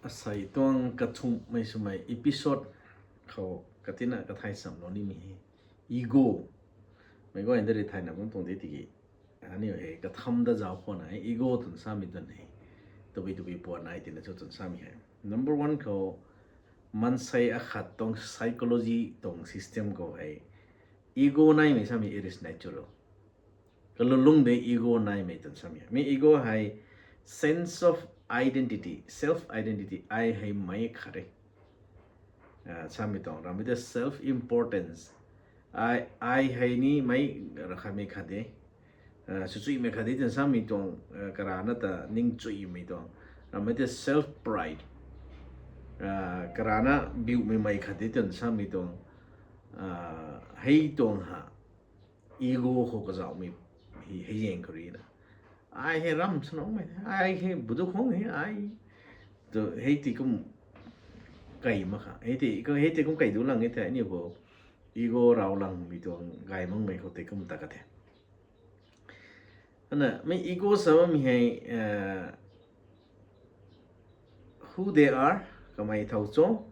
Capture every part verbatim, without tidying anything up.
Asei tuang kathumhmei swmei episode khou katina kathai chamlou nimei hei ego. Meic guayna rui thayna bam tuang de tiki, aniu hei katham da zauc khwan e, ego twna samei tuang hei tabui tabui puan nai tina cho twna samei hei. Number one khou, maansei akhat tuang psychology tuang system khou hei ego naimei samei it is natural. Kalulung de ego naimei twna samei. Mi ego hei sense of identity, self identity, ai hei meic khat e. Samei tuang ramei de self importance. Ai, ai hei ni meic rakhamei khat de. Swchuimei khat de twna samei tuang, karana ta ningchuimei tuang. Ramei de self pride. Karana biumei mei khat de twna samei tuang. Hei tuang ha ego khou kazauhmei hei zaeng khou rui na, ai hei ram swnuangmei, ai hei budu khang hei ai tu hei ti kum kai mak kha, hei ti kum kai du lang e the aniu khou ego raw langmei tuang gay makmei khou tei kum ta ka the. Ana mei ego sa bammei hei who they are, kamei thow cho,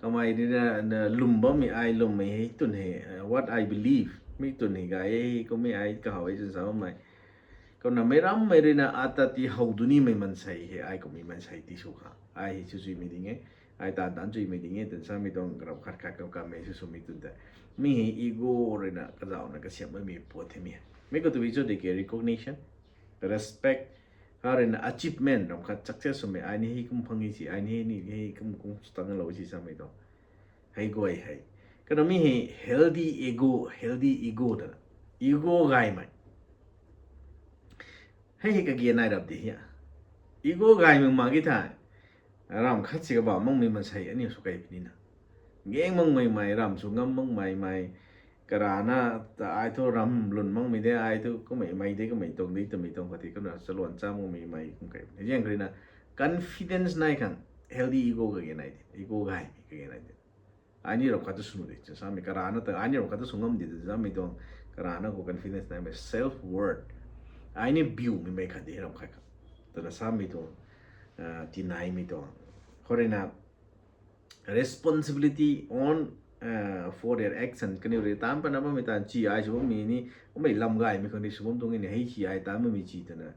kamei rui na lwm bammei ai lwmmei hei twn hei what I believe mi twn hei gay e, kummei ai kahaw e twna sa bammei. Kumna meic rammei rui na ata ti how du nimei maansei hei ai kummei maansei ti sw kha, ai hei swchuimei ding e, ai taanv taanc chuimei ding e twna samei tuang ram khat khat kam kammei sw swmei twn tei, mi hei ego rui na kazauhna kasiamh bammei puat themei. Mi khou tabui cho de ke recognition, respect, kha rui na achievement ram khat success swmei, ai ni hei kum phang e si, ai ni hei ni hei kum kum tang lou si samei tuang hei guay hei. Kana mi hei healthy ego, healthy ego twna, ego gaymei hei hei kage nai rap di hia. Ego gaymei mak ki thei ram khat si kabah makmei maansei aniu sw kei puni na, gaeng makmei mei, ram sw ngam makmei mei, karana ta ai thu ram lwn makmei de, ai thu kummei mei de, kummei tuang de twmei tuang khat ti kumna chaluan cha makmei mei kum kei puni. Zaeng khou rui na confidence nai khang healthy ego kage nai de, ego gaymei kage nai de. Ai ni ram khat tu sw nu de twna samei, karana ta ai ni ram khat tu sw ngam di twna samei tuang, karana khou confidence naimei, self worth, ai ni biumei mei khat di ram khat kha twna samei tuang, tinaimei tuang. Khou rui na responsibility on for their action, kaniw rui taanc pana bammei taanv chi ai sw bammei ni, kummei lam gaymei khang ni sw bam tuang e ni, hei si ai taanc bammei chi twna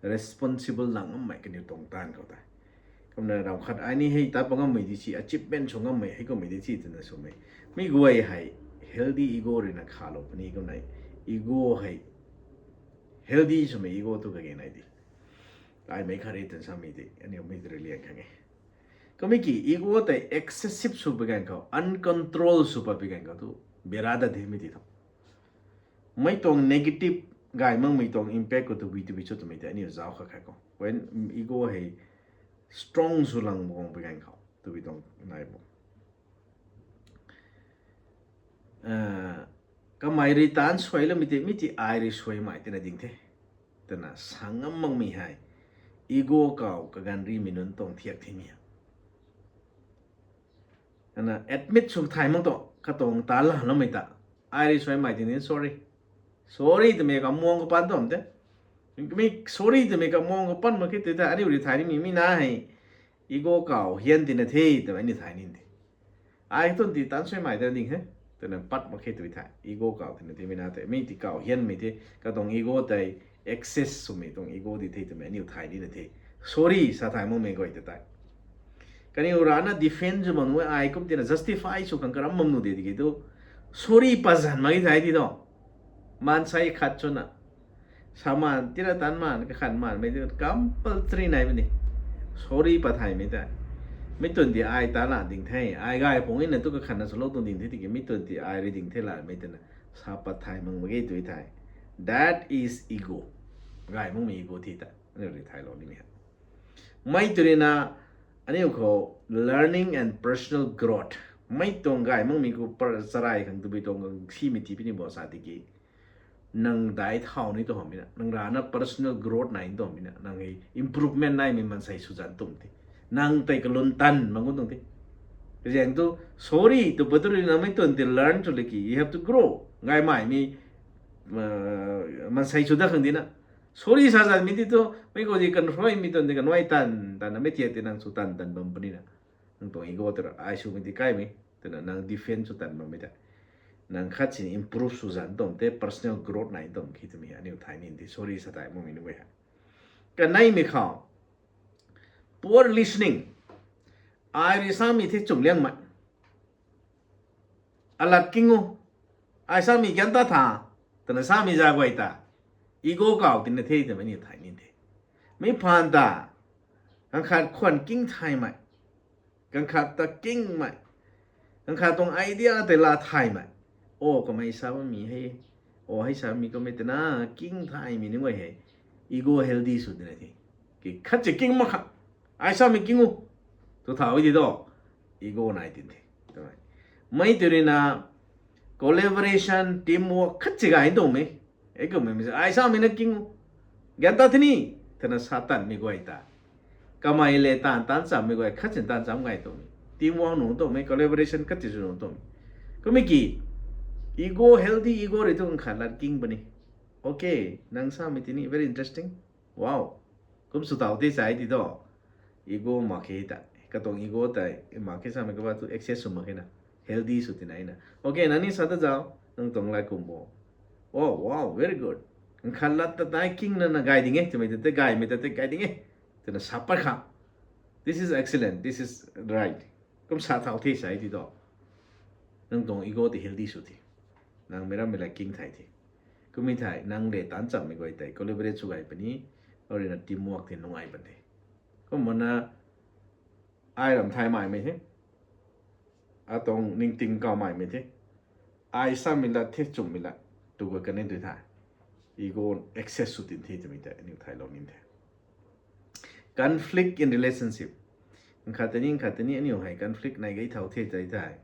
responsible lang ngammei kaniw tuang taanv khou tei. Kumna ram khat ai ni hei ta pa ngammei di si, achievement sw ngammei hei kummei di si twna swmei. Mi guay hei healthy ego rui na khalou puni kumna ego hei healthy swmei ego tu kage nai di. Ai mei khat rui twna samei di aniu mei rui liang khang e. Kummei ki ego tei excessive sw pi ganv khou, uncontrol sw pat pi ganv khou tu bera dat de mi ti tho. Mei tuang negative gay makmei tuang impact khou tabui tabui cho twmei tei aniu zauc kha khat khou. When ego hei strong sw lang guang pi ganv khou tabui tuang nai bo. Kamei rui taanc suailoumei tei mi ti ai rui suaimei tina ding the twna sa ngam makmei hei ego kau kaganv rimei nunc tuang thiak themei. Ana admit sw thay mak tu katuang taanc laloumei ta, ai rui suaimei tina sorry, sorry twmei kamuang kapan tu te. Mi sorry twmei kamuang kapan mak khe tei ta aniu rui thay nimei mi na hei ego kau hian tina the twmei aniu thay ni de. Ai twn ti taanc suaimei ta ding he twna pat mak khe tw thei ego kau tina themei na tei mi ti kau hianmei the, katuang ego tei excess swmei tuang ego di the twmei aniu thay nina the. Sorry sa thay makmei guay ta tei kaniw rana defend sw bam nu e, ai kum tina justify sw khang karam bam nu de tiki tu sorry pat zan mak e thei ti tu. Maansei khat swna saman tina taanc man kakhan manmei tu compulsory nai puni. Sorry pat thaymei tei mi twn ti ai ta la ding the, ai gay phung ina tu kakhanna swlou tuang ding the tiki mi twn ti ai rui ding the lamei twna sa pat thay mak mak ge tw thei, that is ego. Gay makmei ego ti ta aniu rui thaylou nimei hei. Mei tw rui na aniu khou learning and personal growth, mei tuang gay makmei khou charai khang tabui tuang khang simei ti puni bo sa tiki nang daic thau ni tu hamhmei na, nang rana personal growth nai tu hamhmei na, nang hei improvement naimei maansei sw zan tuang the. Nang tei kalun tan mak gu tuang the. Zaeng tu sorry tw pat tu rui na mei twn ti learn sw le ki, you have to grow. Gaymeimei maansei sw dat khang di na Sorry sa zanmei ti tu, mei khou di kan rui mi tuang di kan nai tan, tan na mei tiak ti nang sw tan tan bam puni na. Nang tuang ego tu ra, ai swmei ti kaimei, twna nang defend sw tan bammei ta. Nang khat sin improve sw zan tuang te personal growth nai tuang ki twmei aniu thay nin di sorry sa tai mumei nunc guay ha. Kaneimei khou, poor listening. Ai rui samei the chumliangmei. Alat king o. Ai samei gan ta tha, twna samei za guay ta. Ego kau tina the twmei ni thay nin the. Mi phaan ta, ganv khat khwan king thaymei. Ganv khat ta kingmei. Ganv khat tuang idea tei la thaymei. O, kamei sa bammei hei. O, hei samei kamei twna king thaymei nunc guay hei. Ego healthy sw tina the. Ki khat si king mak kha. Ai samei king o. Tu thau di do. Ego nai tin the. Mei tu rui na collaboration, teamwork khat si gay tuangmei. E kummei mi ai samei na king o. Gan ta thini, twna sa tanmei guay ta. Kamei le taanv taanc chammei guay khat sin taanv cham gay tuangmei. Teamwork nunc tuangmei, collaboration khat si sw nunc tuangmei. Kummei ki, ego, healthy ego rui tu ganv khat lat king puni. Okay, nang samei tini, very interesting. Wow. Kum sw tau the sai ti do. Ego mak khe ta. Katuang ego tei, mak khe samei kaba tu access sw mak khe na. Healthy sw tina na. Okay, nang ni sa ta zau. Nang tuang lai kum bo. Oh, wow, very good. Ganv khat lat ta tai king na na gay ding e, twmei ta te gaymei ta te gay ding e. Twna sa pat kha. This is excellent. This is right. Kum sa thau the sai ti do. Nang tuang ego tei healthy sw the. Nang meic rammei la king thay the. Kummei thei, nang le taanc chammei guay tei collaborate sw gay puni, arui na teamwork tei nungai pan the. Kumna, ai ram thay maimei the. Atuang ningting kau maimei the. Ai samei lat the chumhmei lat. Tu guay kan e tu thei. Ego excess sw tin the twmei tei aniu thaylou nin the. Conflict in relationship. Nkhat tei ni, nkhat tei ni aniu hei conflict nai gay thau the tei thei.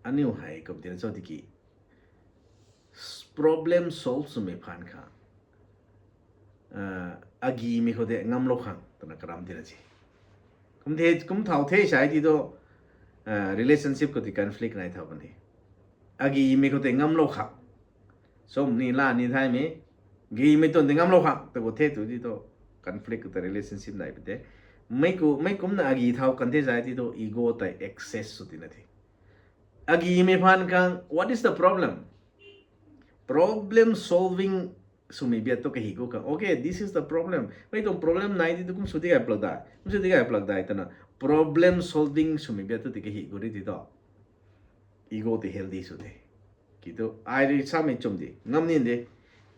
Aniu hei kum tina cho tiki, problem solve swmei phaan kha, agimei khou tei ngamlou khang twna karam tina se. Kum the, kum thau the sai ti tu, relationship khou tei conflict nai thau kan the. Agimei khou tei ngamlou khang. Sum ni la ni thaymei, gimei tuang tei ngamlou khang ta khou the tu ti tu, conflict khou tei relationship nai pu the. Mei ku, mei kumna agi thau kan the sai ti tu ego tei excess sw tina the. Agimei phaan khang, what is the problem? Problem solving swmei biat tu kahi gu khang. Okay, this is the problem. Mei tuang problem nai ti tu kum sw ti gay plak dai, kum sw ti gay plak dai twna problem solving swmei biat tu ti kahi gu ri ti tu. Ego tei healthy sw the. Ki tu, ai rui samei chum di, ngam nin de,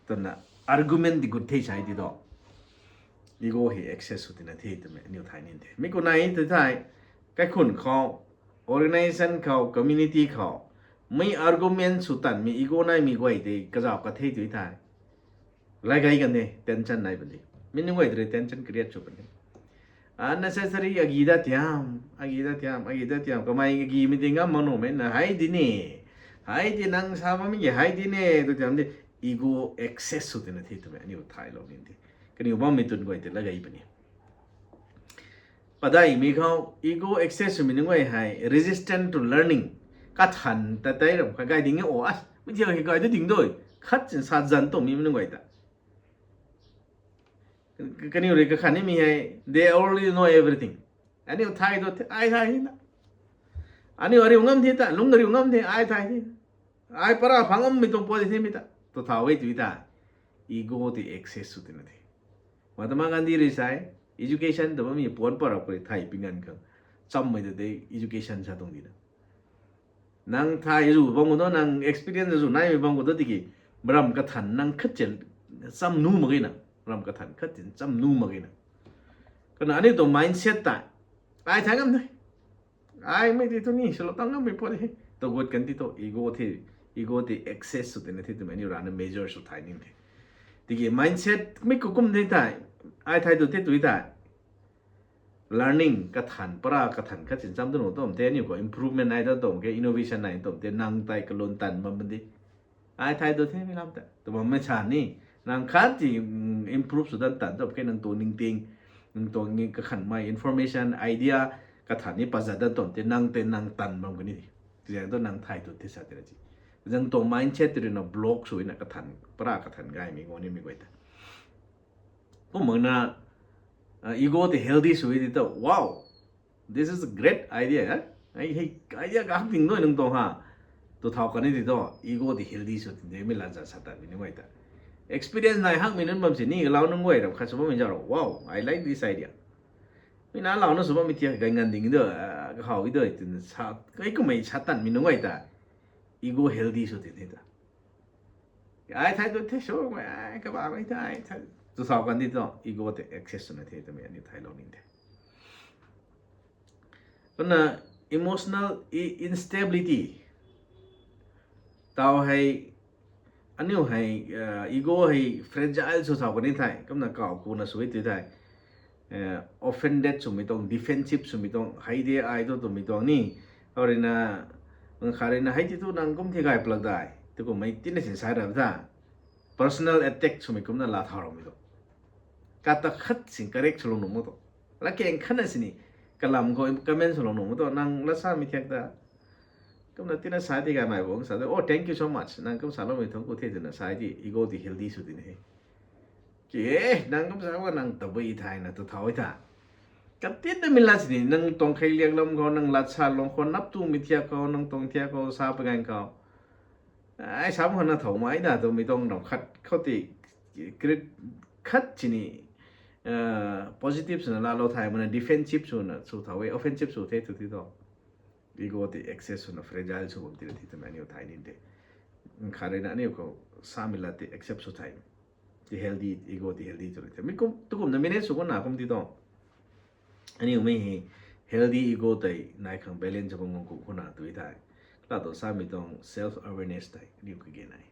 twna argument di gut the sai ti tu. Ego hei excess sw tina the twmei aniu thay nin the. Mi ku nai tei thei, kaikhun khou, organization khou, community khou, mei argument sw tanmei ego naimei guay tei kazauh ka the tu thei. Lai gay kan the, tension nai pan the. Mi nunc guay tei rui tension create sw pan the. Unnecessary agi dat tiam, agi dat tiam, agi dat tiam. Kamei agimei tei ngam mak nuhmei na hei di ne. Hei di nang sa bammei ki hei di ne, tu tiam di ego excess sw tina the twmei aniu thaylou nin the. Kaniw bammei tun guay tei la gay puni. Padaimei khou ego excess swmei nunc guay hei resistant to learning. Kathan ta tei ram kha gay ding e o, as, mi thiak hei gay tu ding dui. Khat sin sa zan tuang mi nunc guay ta. Kaniw rui kakhan nimei hei, they already know everything. Aniu thay tu, ai thay na. Aniu ariu ngam the ta, lungc ariu ngam the, ai thay the. Ai para phang ngammei tuang pua di themei ta. Tu thau e tu ta. Ego tei excess sw tina the. Mahatma Gandhi rui sai, education ta bammei puan para puri thay pi nganv khang. Chammei ta tei education sa tuang di na. Nang thay zu bam khou tu, nang experience zu naimei bam khou tu tiki, ram kathan nang khat chin cham nuh mak ge na. Ram kathan khat chin cham nuh mak ge na. Kana aniu tuang mindset ta, ai thay ngam the. Ai mei ti tu ni salou tang ngammei pua di. Tu gut kan ti tu ego the, ego tei excess sw tina the twmei aniu rana measure sw thay nin the. Tiki mindset mei kukum the thei, ai thay tu the tu thei. Learning kathan, para kathan khat sin cham tu nuh tum the, aniu khou improvement nai dat tum khe, innovation nai tum the, nang tei kalun tan bam di. Ai thay tu themei lam ta, tu bammei sa ni, nang khat ti improve sw dat tan tum khe, nang tuang ningting, nang tuang kakhanmei information, idea, kathan ni pazat dat tum the, nang tei nang tan bam kani di. Tizaeng tu nang thay tu the sa tina si. Zang tuang mindset tei ruina block swna kathan, para kathan gaymei guang nimei guay ta. Kum makna, uh, ego tei healthy sw e ti ta, wow, this is a great idea, eh? Ai, hei idea kak ding doi nang tuang ha. Tu thau kan ni ti tu, ego tei healthy sw ti de, mi la za sa ta mi ni guay ta. Experience nai hakmei nunc bam si ni, galau nunc guay ram khat sw bammei zauc rou, wow, I like this idea. Mi na lau na sw bammei thiak gay ngan ding do, ah, kahaw i do, tin sa, kai kumei sa tan mi nunc guay ta. Ego healthy sw ti the ta. Ai thai tu the sw, ai kaba mai thai, thai. Tu thau kan di tu, ego tei access swna the twmei aniu thailou ning the. Kumna emotional i-, instability. Tau hei, aniu hei, uh, ego hei fragile sw thau kan ni thai, kumna kaw kuna sw e ti thai. Eh, offended swmei tuang, defensive swmei tuang, hei de ai tu twmei tuang ni. Hau ruina, nang kha ruina, hei ti tu nang kum thi gay plak dai. Tu kummei tina sin sai ra ta. Personal attack swmei kumna la thau ramei tu. Kata khat sin correct swlou nuh mo tu. Lakeng khatna sini, kalam khou comment swlou nuh mo tu. Nang la samei thiak ta. Kumna tina sai ti gaymei bang sa de, oh, thank you so much. Nang kum saloumei thang ku the twna sai ti, ego ti healthy sw ti ni. Ke, nang kum sa nang tabui thayna tu thau tha. Katinna mi la sini, nang tuang khei liak lam khou, nang lat sa lung khou, nap tumei thiak khou, nang tuang thiak khou, sa pagang khou. Ai sam khou na thau mai da, twmei tuang ram khat khou ti, crit khat sini, uh, positive swna laalou thay, mana defensive swna sw thau e, offensive sw the tu ti tu. Ego ti access swna fragile sw bam ti ra ti twmei aniu thay ni de. Kha ruina aniu khou samei lat ti accept sw thay. Ti healthy, ego ti healthy tu ra the. Mi kum, tu kumna manage sw khou na kum ti tu. Aniu mei hei healthy ego tei nai khang balance bam ngam kum khou na tu thai. Kala tu samei tuang self awareness tei aniu kage nai.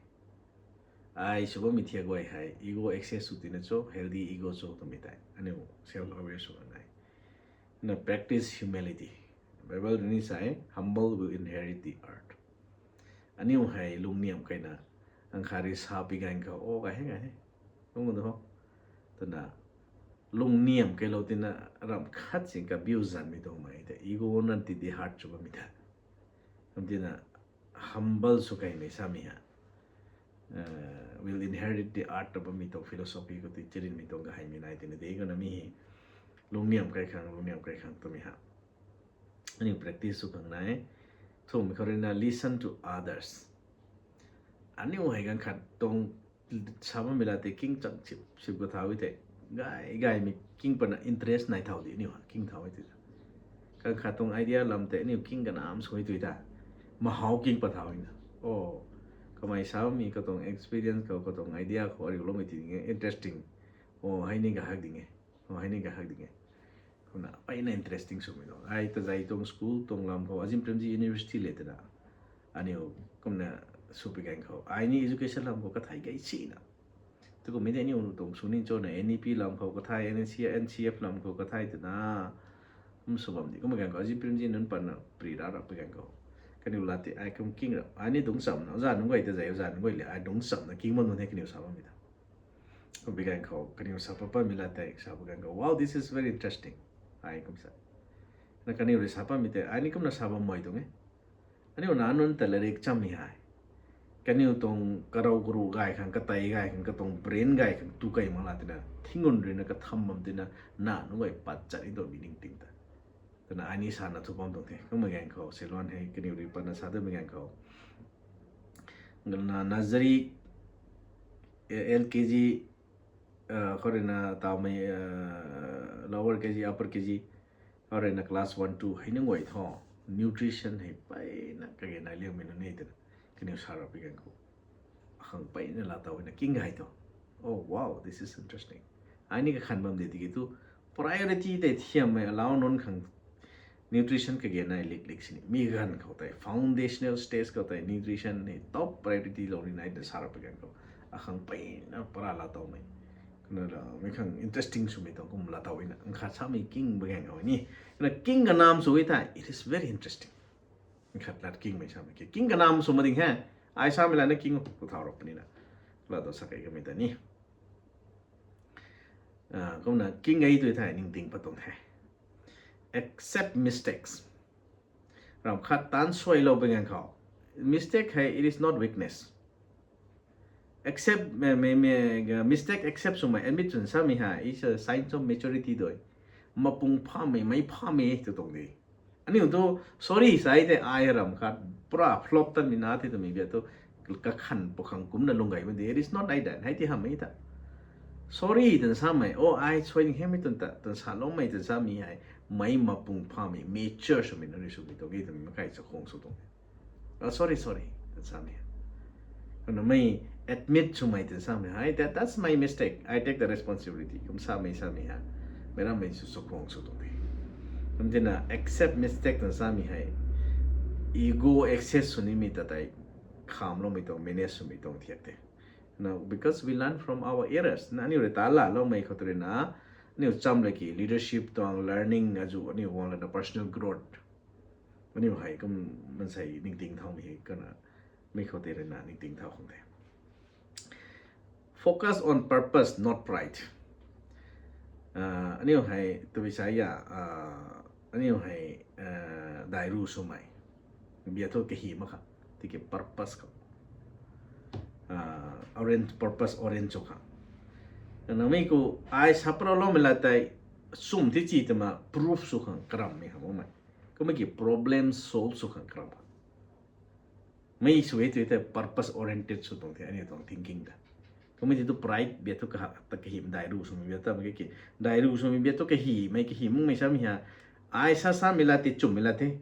Ai sw bammei thiak guay hei ego access sw tina cho, healthy ego cho twmei tei aniu self aware sw nai. Na practice humility. Bible rui ni sa e, humble will inherit the earth. Aniu hei lungniam kaina, ang kha rui sa pi gan khou, o, gay he, gay he. Kum tu ho. Twna, lungniam kailou tina ram khat sin kabiu zanmei tuang mei tei, ego na ti di heart sw bammei tei. Kum tina, humble sw kaimei samei ha. Uh, will inherit the earth ta bammei tuang philosophy khou tei chirinmei tuang gahaymei nai tina de khou na mi hei. Lungniam kai khang, lungniam kai khang twmei ha. Aniu practice sw khang nai. Thumei khou ruina listen to others. Aniu hei ganv khat tuang sa bammei lat tei king chang sip, sip khou thau e tei. Gay, gaymei king pana interest nai thau di aniu ha, king thau e tei. Ganv khat tuang idea lam tei aniu king kanam sw e tui ta. Mahaw king pat thau e na. O, kamei sa bammei katuang experience khou, katuang idea khou ariuloumei ti ding e, interesting. O, hei ni kahak ding e. O, hei ni kahak ding e. Kumna, mpeyna interesting swmei tuang. Ai tazei tuang school tuang lam khou, Azim Premji University le twna. Aniu, kumna, sw pi gan khou. Ai ni education lam khou kathai gay sina. Tu kummei tei aniu tuang sw ni cho na, N E P lam khou kathai, N C, N C F lam khou kathai twna. Kum sw bam di. Kumna gan khou, Azim Premji nunc patna pri ra ra pi gan khou. Kaniw lat tei ai kum king ra. Ai ni dungc chamna, oza nunc guay tazei, oza nunc guay le, ai dungc chamna king bam nunc hei kaniw sa bammei ta. Kum pi gan khou, kaniw sa pa pamei lat tei, sa pi gan khou, wow, this is very interesting. Ai kum sa. Na kaniw rui sa pamei tei, ai ni kumna sa bammei tuang e. Aniu na nunc ta larik chammei hei. Kaniw tuang karou karu gay khang, katei gay khang, katuang brain gay khang, tu kei mak la tina, thingun ruina katham bam tina, na nunc guay pat chat ni tuang mi ningting ta. Twna ai ni sana thu bam tuang the. Kumna gan khou, Siluan hei, kaniw rui patna sa twmei gan khou. Na nursery, eh, L K G, uh, khou ruina taumei, uh, lower K G, upper K G, khou ruina class one, two, hei nunc guay thu, nutrition hei mpeyna kage nai liangmei nunc e twna, kaniw sa ra pi gan khou. Akhang mpeyna laa taw na king gay thu. Oh, wow, this is interesting. Ai ni kakhan bam de tiki thu, priority tei thiammei alau nunc khang nutrition kage nai lik lik sini. Mi gan khou tei, foundational stage khou tei, nutrition ni top priority lou ni nai de sa ra pi gan khou. Akhang mpeyna para laa tawmei. Kumna la, mi khang interesting swmei tuang kum laa taw na. Nkhat samei king pi gan khou ni. Kumna king kanam sw e thei, it is very interesting. Nkhat lat kingmei samei ki. King kanam sw ma ding he. Ai samei la na king o, tu thau rap ni na. Laa taw sa kei kamei ta ni. Ah, kumna king gay tu thei ningting pat tuang the. Accept mistakes. Ram khat tan suailou pi gan khou. Mistake hei, it is not weakness. Accept, me, me, me, mistake accept swmei, admit swn samei hei is a sign of maturity dui. Mapung phamei, mei phamei tu tuang de. Aniu tu sorry sai tei ai ram khat pura flop tanmei na the twmei bia tu kakhan pakhang kumna lung gay bam de. It is not like that. Hei ti hamei ta sorry tan samei, o ai sui ni hemei twn ta tan saloumei tan samei hei, mei mapung phamei, mature swmei na ni swmei tuang e twmei makai chakhwang sw tuang de. Oh, sorry, sorry, tan samei. Kumna mei admit swmei tan samei hei, that, that's my mistake, I take the responsibility, kum samei samei hei, mei rammei sw chakhwang sw tuang de. Kum tina accept mistake tan samei hei ego access sw nimei ta tei khamloumei tuang, manage swmei tuang thiak the. Now, because we learn from our errors, na aniu rui ta laloumei khou tu rui na, aniu cham laki leadership tuang learning azu aniu guang lana personal growth aniu hei kum mansei ningting thaumei hei kana, mi khou tei rui na ningting thau khang the. Focus on purpose, not pride. Aniu hei tabui sa ya, aniu hei dairu swmei bia thu kahi mak kha, tiki purpose khou orient, purpose orient sw khang. Nang mi khou ai sa paraloumei la tei chum thi chi twna proof sw khang karammei khang bammei. Kummei ki problem solve sw khang karam khang. Mei sw e tui tei purpose oriented sw tuang the aniu tuang thinking ta. Kummei ti tu pride bia thu kaha ta kahim dairu swmei bia ta, ki dairu swmei bia thu kahimei, kahi makmei samei ha. Ai sa samei la tei chummei la the.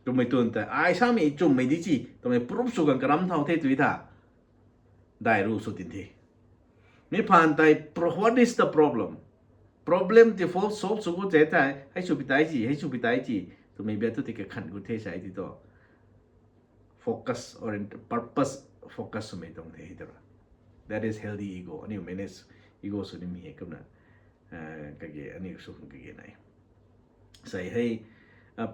Twmei twn tei ai samei chummei di chi twmei proof sw khang karam thau the tui tha. Dairu sw tin the. Mi phaan tei, what is the problem? Problem ti solve sw gu tei tei, hei sw pi tai chi, hei sw pi tai chi twmei bia thu ti kakhan gu the sai ti tu. Focus orient, purpose focus swmei tuang the hei ta ra. That is healthy ego. Aniu manage ego sw nimei hei kumna kage aniu sw khang kage nai. Sai hei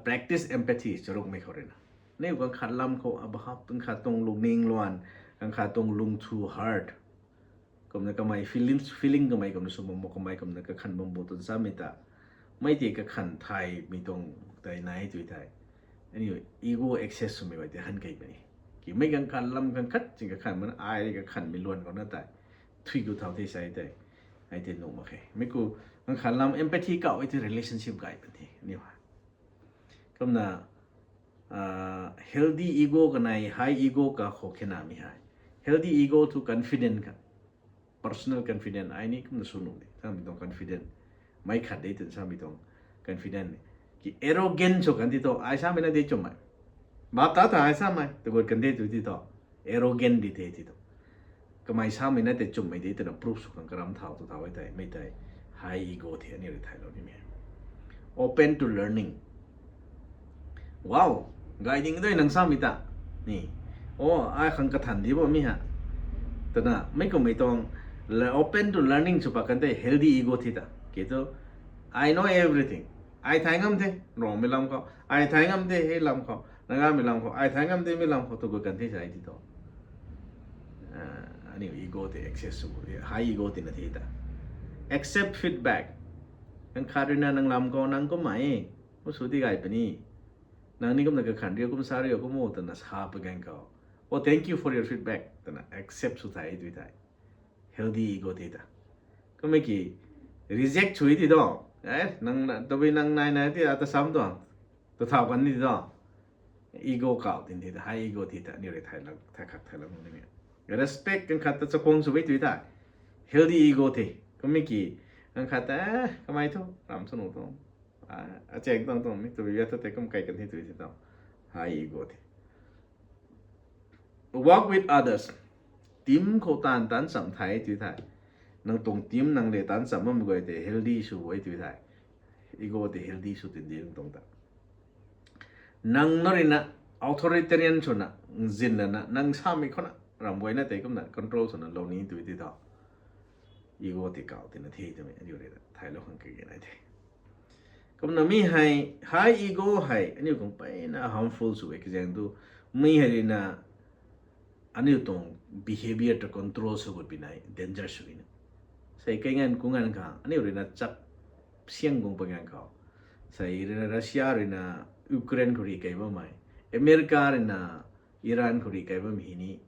practice empathy charukmei khou rui na, aniu kang khat lam khou abahap kang khat tuang lungning luan, kang khat tuang lung thu hurt, kumna kamei feelings, feeling kamei kumna sw bam bo, kamei kumna kakhan bam bo twn samei ta, mei tei kakhan thaymei tuang tei nai tui thei, aniu ego access swmei guay tei han kei puni. Ki mei kang khat lam kang khat ching kakhan mana, ai rui kakhanmei luan khou na tei thui gu thau the sai tei, ai tei nuh mak khe. Mi khou kang khat lam empathy kau e tei relationship gay pun the aniu hei. Kumna healthy ego kanei high ego kakhou khenamei hei, healthy ego thu confident kha, personal confident ai ni kumna sw nuh de samei tuang confident. Mei khat de twn samei tuang confident ki arrogant sw kan ti tu, ai samei na de chummei, bap ta tha ai samei tu gut kan de tu ti tu, arrogant di the ti tu. Kamei samei na tei chummei de twna proof sw khang karam thau tu thau e tei, mei tei high ego the aniu rui thaylou nimei. Open to learning. Wow, gay ding dui nang samei ta ni, o ai khang kathan di bammei ha twna mei kummei tuang, open to learning sw pa kan tei healthy ego the ta. Ki tu, I know everything, ai thay ngam the, Rongmei lam khou ai thay ngam the, hei lam khou, Nagamei lam khou ai thay ngam the, mi lam khou tu gut kan the sai ti tu. Aniu ego tei access sw, high ego tina the ta. Accept feedback. Kang khat rui na nang lam khou nang kumna e, mu sw di gay puni, nang ni kumna kakhan riu, kum sa riu, kum o twna sa pa ganv khou, oh, thank you for your feedback twna accept sw thei tui thei healthy ego the ta. Kummei ki reject sw ti tu, e, nang tabui nang nai nai ti ata sam tuang tu thau kan ni tu, ego kau tin the ta, high ego the ta, aniu rui thay khak thaylou nimei. Respect kang khat ta chakhwang sw e tui thei healthy ego the. Kummei ki kang khat ta, kamei thu ram sw nuh tu, achang tuang tuang mi tabui bia thu tei kum kai kan the tui the tu, high ego the. Work with others. Team khou taanv taanc cham thei tui thei, nang tuang team nang le taanc cham bammei guay tei healthy sw e tui thei, ego tei healthy sw tin de nang tuang ta. Nang na rui na authoritarian swna, nzin lana nang samei khouna ram guayna tei kumna control swna lou ni tui ti tu, ego tei kau tina the twmei aniu rui na thaylou khang kage nai the. Kumna mi hei, high ego hei aniu khang mpeyna harmful sw e, kazaeng tu, mi hei rui na aniu tuang behavior ta control sw gut pi nai, danger sw e na. Sei kai nganv ku nganv khang aniu rui na chak siang guang pa nganv khou, sei rui na Russia rui na Ukraine khou ri kei bammei, America rui na Iran khou rih kai bam hi ni,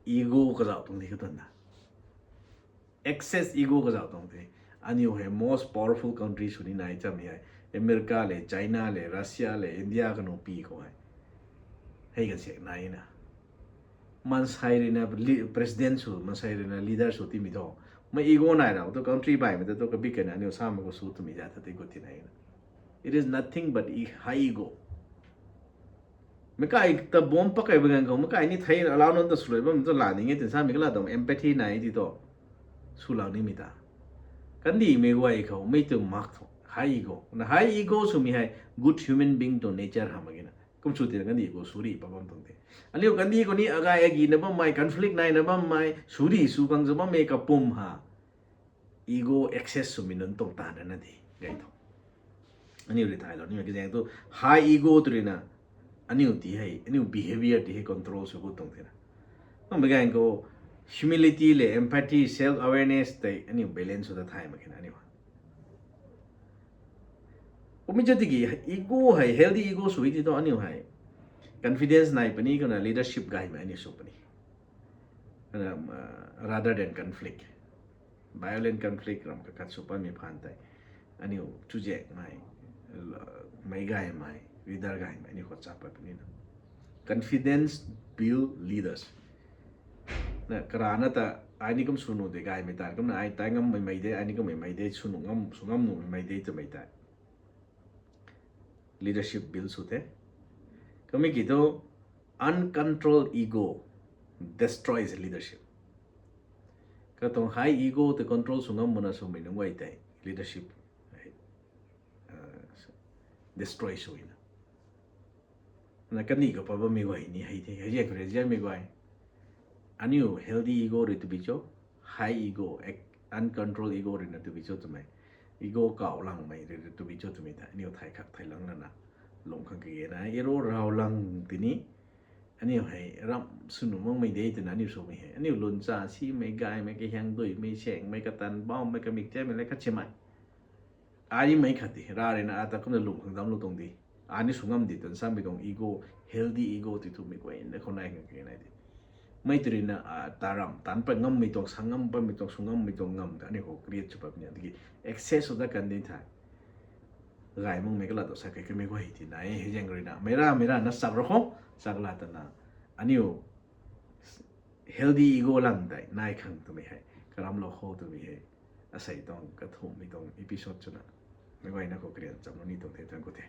ego kazauh tuang di katuan na. Excess ego kazauh tuang the. Aniu hei most powerful country sw ni nai cham hei. America le, China le, Russia le, India kanu pi khou hei. Hei kan sek nai na. Mansei rui na president sw, mansei rui na leader sw timei tho. Mei ego nai rau tu country baihmei ta tu kabi kan aniu samei khou sw twmei za tha tei gut ti nai na. It is nothing but high ego. Meic kai ta bomb pak kai bam ganv khou meic kai ni thei alau nunc ta swluai bam tu la ning e twna samei kala tuang empathy nai ti tu swlou nimei ta. Kandihmei guay khou mei tu mak thu high ego. Na high ego swmei hei good human being tuang nature hamh mak ge na. Kum sw tina kandih khou suri pat bam tuang the. Aniu kandih khou ni agai agi na bammei, conflict nai na bammei, suri sw khang za bammei kapwm ha. Ego excess swmei nunc tuang taanv na di gay tho. Aniu rui thaylou nimei kazaeng tu high ego tw rui na aniu ti hei, aniu behavior ti hei control sw gut tuang the na. Kum mei ganv khou humility le empathy, self awareness tei aniu balance sw ta thay mak khe na aniu. Kummei cha tiki ego hei, healthy ego sw ti tu aniu hei confidence nai puni, kumna leadership gaymei aniu sw puni. Kumna, uh, rather than conflict. Violent conflict ram kakhat sw patmei phaan tei aniu chuzaenghmei, meic gaymei, leader gaymei aniu khou chap pat puni na. Confidence build leaders. Na karana ta ai ni kum sw nuh de gaymei ta, kumna ai tai ngammei mei de, ai ni kummei mei de, sw nuh ngam, sw ngam nuhmei mei de twmei tei leadership build sw the. Kummei ki tu uncontrolled ego destroys leadership. Katuang high ego tei control sw ngam makna swmei nunc guay tei leadership destroy sw na. Na kandih khou pat bammei guay ni hei the, hei ziak khou rui zianmei guay. Aniu healthy ego rui tu bi cho, high ego, uncontrolled ego rui na tu bi cho twmei. Ego kauh langmei rui tu bi cho twmei ta aniu thay khak thay lang lana lung khang kage na. Ero rau lang tini aniu hei ram sw nuh makmei de twna aniu swmei hei aniu lun cha simei gaymei, kahiang duimei, saengmei, katan baumei, kamik chaimei le khat simei. Ai ni mei khat di ra rui na ata kumna lung khang damclou tuang di. Ai ni sw ngam di twna samei tuang ego, healthy ego ti thumei guay na khou nai khang kage nai di. Mei tw rui na ata ram taanc pat ngammei tuang, sa ngam patmei tuang, sw ngammei tuang ngam ta aniu khou create sw pat puni tiki excess sw dat kan di the. Gay makmei kala tu sa kei kamei guay ti nai hei zaeng rui na mei ra mei ra na chak ra khou chak la twna aniu healthy ego lang tei nai khang twmei hei karamlou khou twmei hei asei tuang kathumhmei tuang episode swna meic guayna khou karian chamlou ni tuang the, thank you the.